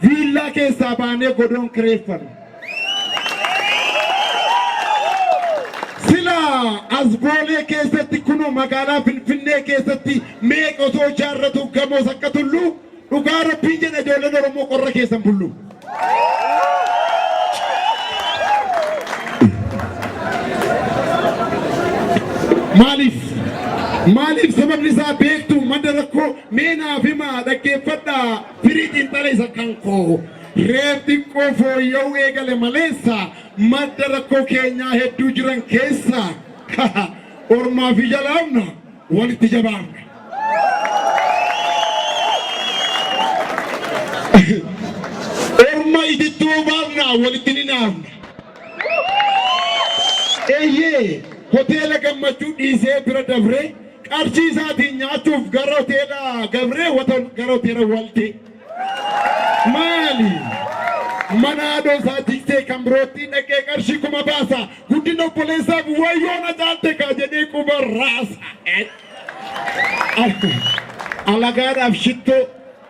Viillaa keessaa baanee godoon kireeffannu. Sila as Boolee keessatti kunoo magaalaa Finfinnee keessatti meeqa osoo ijaarratu gamoos akka tulluu dhugaa Rabbiin jedha ijoolleen Oromoo qorra keessan bullu. Maaliif? Maaliif sababni isaa beektu madda rakkoo mee naaf himaa dhaggeeffadhaa firii xiinxala isa kan koo. Reef xiqqoo fooyya'uu eegale maleessa madda rakkoo keenyaa hedduu jiran keessa ormaa fi jalaafna walitti jabaafna. Orma itittuu baafna walitti ni naafna. Eeyyee hoteela gammachuu dhiisee bira dabree qarshii isaatiin nyaachuuf gara hoteela Gabree gara hoteela Waldee. Maali? Mana haadhoo isaa jigsee kan birootti dhaqee qarshii 1000 baasa. Guddina obboleessaaf wayyoo na caalte kaa jedhee quba raasa. Alagaadhaaf shittoo,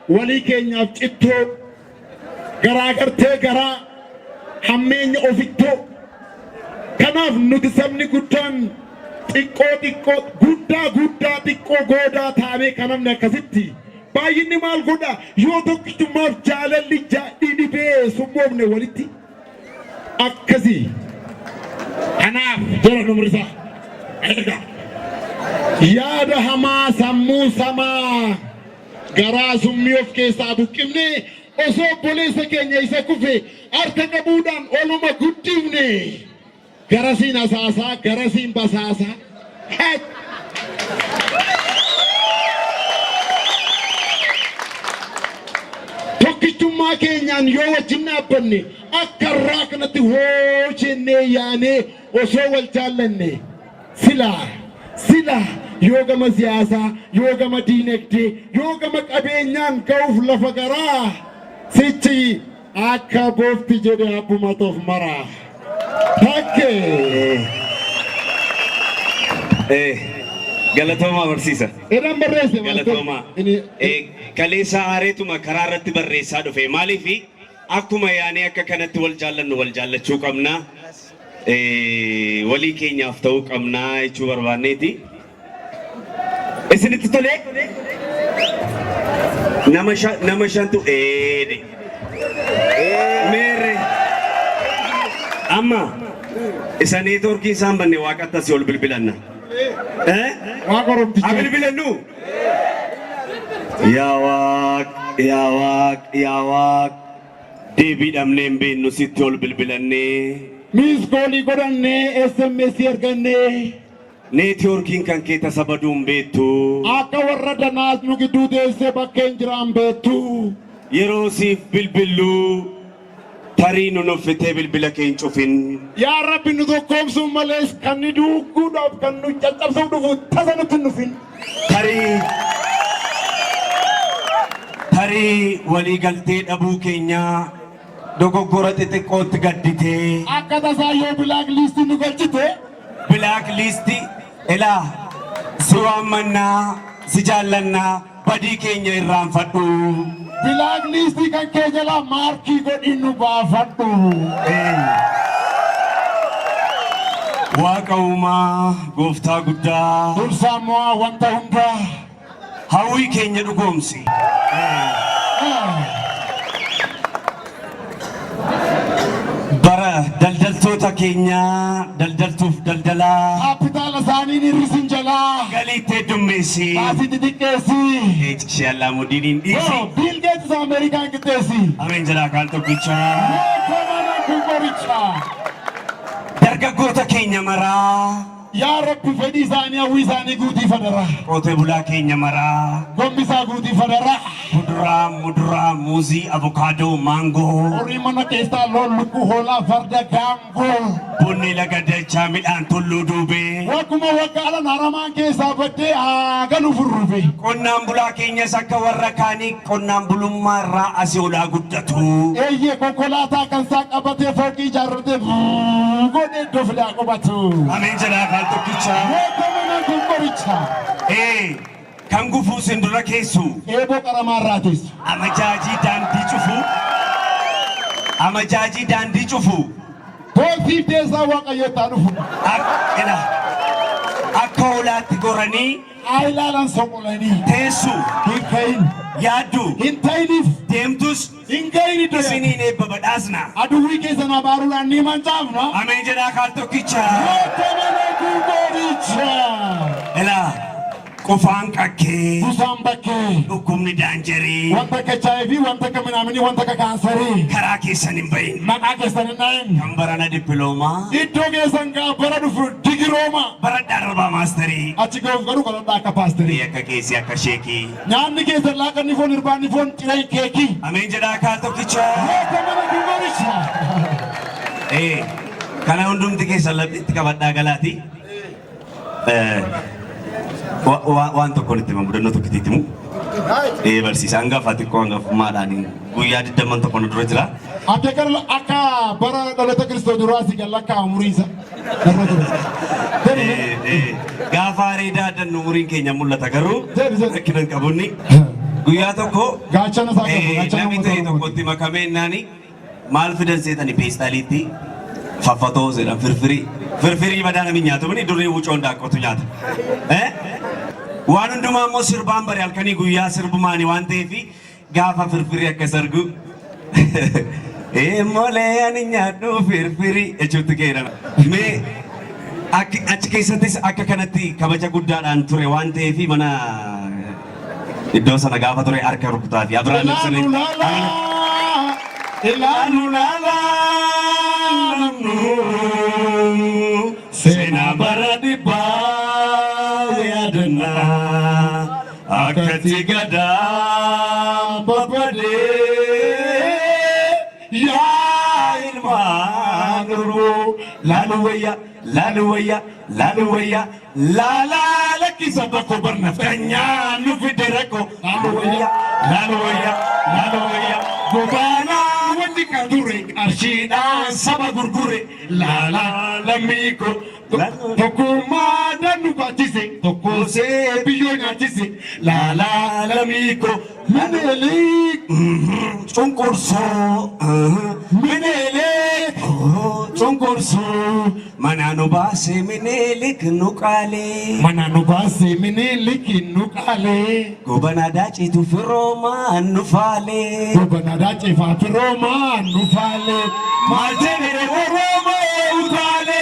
walii keenyaaf cittoo, garaagartee garaa, hammeenya ofittoo. Kanaaf nuti sabni guddaan xiqqoo xiqqoo guddaa guddaa xiqqoo goodaa taanee kan namni akkasitti Baay'inni maal godha? Yoo tokkichummaaf jaalalli dhidhibee summoofne walitti akkasi. Kanaaf jara numrisaa eega. Yaada hamaa sammuu samaa garaa summii of keessaa buqqifne osoo obboleessa keenya isa kufe harka qabuudhaan oluma guddifne garasiin asaasaa garasiin basaasaa. Heck! Tokkichummaa keenyaan yoo wajjin dhaabbanne akka irraa kanatti hoo jennee yaanee osoo wal jaallanne silaa silaa yoo gama siyaasaa yoo gama diinagdee yoo gama qabeenyaan ga'uuf lafa garaa sichi Akka bofti jedhe abbumatu of mara. Takke. Galatoomaa barsiisa. Edhan barreesse master. Galatoomaa. Inni Kaleessa aareetuma karaa irratti barreessaa dhufe. Maaliif akkuma yaanee akka kanatti wal jaallannu wal jaallachuu qabna. Walii keenyaaf ta'uu qabna jechuu barbaanneeti. Isinitti tolee? Nama shan nama shantu eede. Meerre. Amma isa neetwoorkii isaan banne waaqatti asii ol bilbilanna. Eh? Waaqa Oromtichaa. Haa bilbilannu? Yaa waaq, yaa waaq, yaa waaq. Deebii dhabnee hin beeknu sitti ol bilbilannee. Miis koolii godhannee SMS ergannee. Neetiwoorkiin kan kee tasa baduu hin beektu. Akka warra danaas nu gidduu teessee bakkeen jiraan beektu. Yeroo siif bilbillu tarii nu nuffitee bilbila kee hin cufin. Yaa Rabbi nu tokkoomsuun malees kan nu duuguudhaaf kan nu caccabsuuf dhufu tasa nutti hin dhufin. Tarii tarii walii galtee dhabuu keenyaa dogoggora xixiqqootti gadditee. Akka tasaa yoo black list nu galchite. Black list elaa si waammannaa si jaallannaa badii keenya irraanfadhu. Black list kan kee jalaa maarkii godhii nu baafadhu. Waaqa uumaa gooftaa guddaa. Dursaa mo'aa wanta hundaa. Hawwii keenya dhugoomsi. Bara daldaltoota keenyaa daldaltuuf daldalaa. Kaappitaala isaanii hin hir'isin jalaa. Galiitti heddummeessi. Baasii xixiqqeessi. Ishee Allaamudiiniin dhiisi. Biil Geetis Ameerikaan qixxeessi. Ameen jedhaa kaal tokkichaa. Mootummaan kun qorichaa. Dargaggoota keenya maraa. Yaa Rabbi fedhii isaanii hawwii isaanii guutiif adaraa. Qotee bulaa keenya maraa. Gombisaa guutiif adaraa. Kuduraa, muduraa, muuzii, avokaadoo, maangoo. Horii mana keessaa loon lukkuu hoolaa farda gaangoo. Bunni laga dachaa midhaan tulluu duubee. Wagguma waggaadhaan haramaan keessaa baddee haa galu furrufee. Qonnaan bulaa keenyas akka warra kaanii qonnaan bulummaa irraa asii ol haa guddatu. Eeyyee konkolaataa kan isaa qabatee fooqii ijaarratee godhee iddoo filee haa qubatu. Ameen jedhaa kaal tokkicha. Mootummaan kun qoricha. Ee kan gufuu sin dura keessu. Eeboo qaramaa irraa teessu. Amajaajii daandii cufu. Amajaajii daandii cufu. Boolsiif teessaa Waaqayyootti haa dhufu. Ila akka hoolaatti goranii Haa ilaalan soqolanii. Teessu. Hin ka'in. Yaaddu. Hin ta'iniif. Deemtus. Hin ga'in iddoo Isiniin eebba badhaasna. Aduwwii keessan abaaruudhaan ni mancaafna. Ameen jedhaa kaal tokkicha. Moota mana gurguricha. Ilaa qufaan qakkee. Busaan bakkee. Dhukkubni daanjarii. Wanta akka HIV, wanta akka minaaminii, wanta akka kaansarii. Karaa keessan hin bahin. Maqaa keessan hin dhahin. Kan barana dippiloomaa. Iddoo keessan gaa bara dhufu digirooma. Baradhaa darbaa maasterii. Achi ga'uuf garuu kadhadhaa akka paasterii. Akka keessi akka sheekii. Nyaanni keessan laaqanni foon irbaanni foon cireen keekii. Ameen jedhaa kaal tokkicha. Moota mana gurguricha. Kana hundumti keessan lapheetti qabadhaa galaati. Waan tokkoon itti himu mudannoo tokkitti itti himu. Barsiisa hangafa xiqqoo hangafummaadhaan guyyaa 20 tokko nu dura jira. Akka gara akka bara dhaloota Kiristoos duraa si galla akka umuriin isa. Narra ture. Gaafa areedaa addannu umuriin keenya mul'ata garuu rakkina hin qabunni. Guyyaa tokko Gaachana isaa qabu. Gaachana namni uummata ta'e Oromooti. tokkotti makamee naani maal fidan seetani peestaaliitti faffatoo jedhan firfirii. Firfirii badaa namni nyaatu mini durii wucoon daaqqotu nyaata. Waan hundumaa immoo sirbaan bare halkanii guyyaa sirbumaani waan ta'eef gaafa firfirii akkas argu molee ani nyaadhu firfirii jechuutti keedama. Mee achi keessattis akka kanatti kabaja guddaadhaan ture waan ta'eef mana iddoo sana gaafa ture harka rukutaa fi Abiraam Ilaalu laala. Ilaalu laala. Namnu Seenaa bara dhibbaa yaadannaa akkatti gadaa babbadee yaa ilmaan Oromoo laalu wayya laalu wayya laalu wayya laalaa lakkisa bakko barnaftanyaa nu fide rakkoo laalu wayya laalu wayya laalu wayya gobaanaa wanti kan ture qarshiidhaan saba gurgure laalaa lammii koo Tokkummaa dannu baachise. Tokkosee biyyoo nyaachise. Laalaa lammii koo Mineelik. Cunqursoo Mineelik. Cunqursoo mana nu baase Minilik nu qaalee. Mana nu baase Minilik nu qaalee. Gobanaa daacitu firoomaan nu faalee. Gobanaa daacifaa firoomaan nu faalee. Maal jedhee Oromoo utaalee.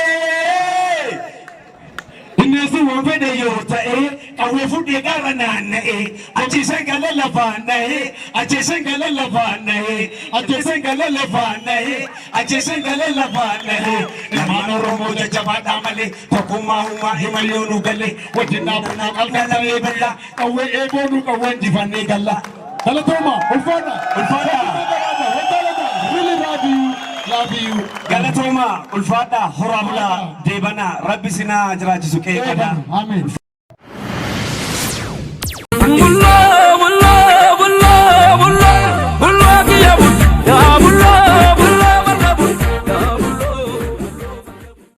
Innis waan fedhe yoo ta'e qawwee fudhee qarra naanna'e achiisan gala lafaan dha'e achiisan gala lafaan dha'e achiisan gala lafaan dha'e achiisan gala lafaan dha'e ilmaan Oromoo jajjabaadhaa malee tokkummaa uumaa himayyoo nu galee Wajjin dhaabbannaa qalqallamee balla. Qawwee eeboo nu qawwee injifannee galla. Galatooma ulfaadha. Ulfaadha. Really love you. Love you. Galatooma ulfaadhaa horaa bulaa deebanaa rabbi sinaa jiraachisu qe'ee kanaa. Amiin.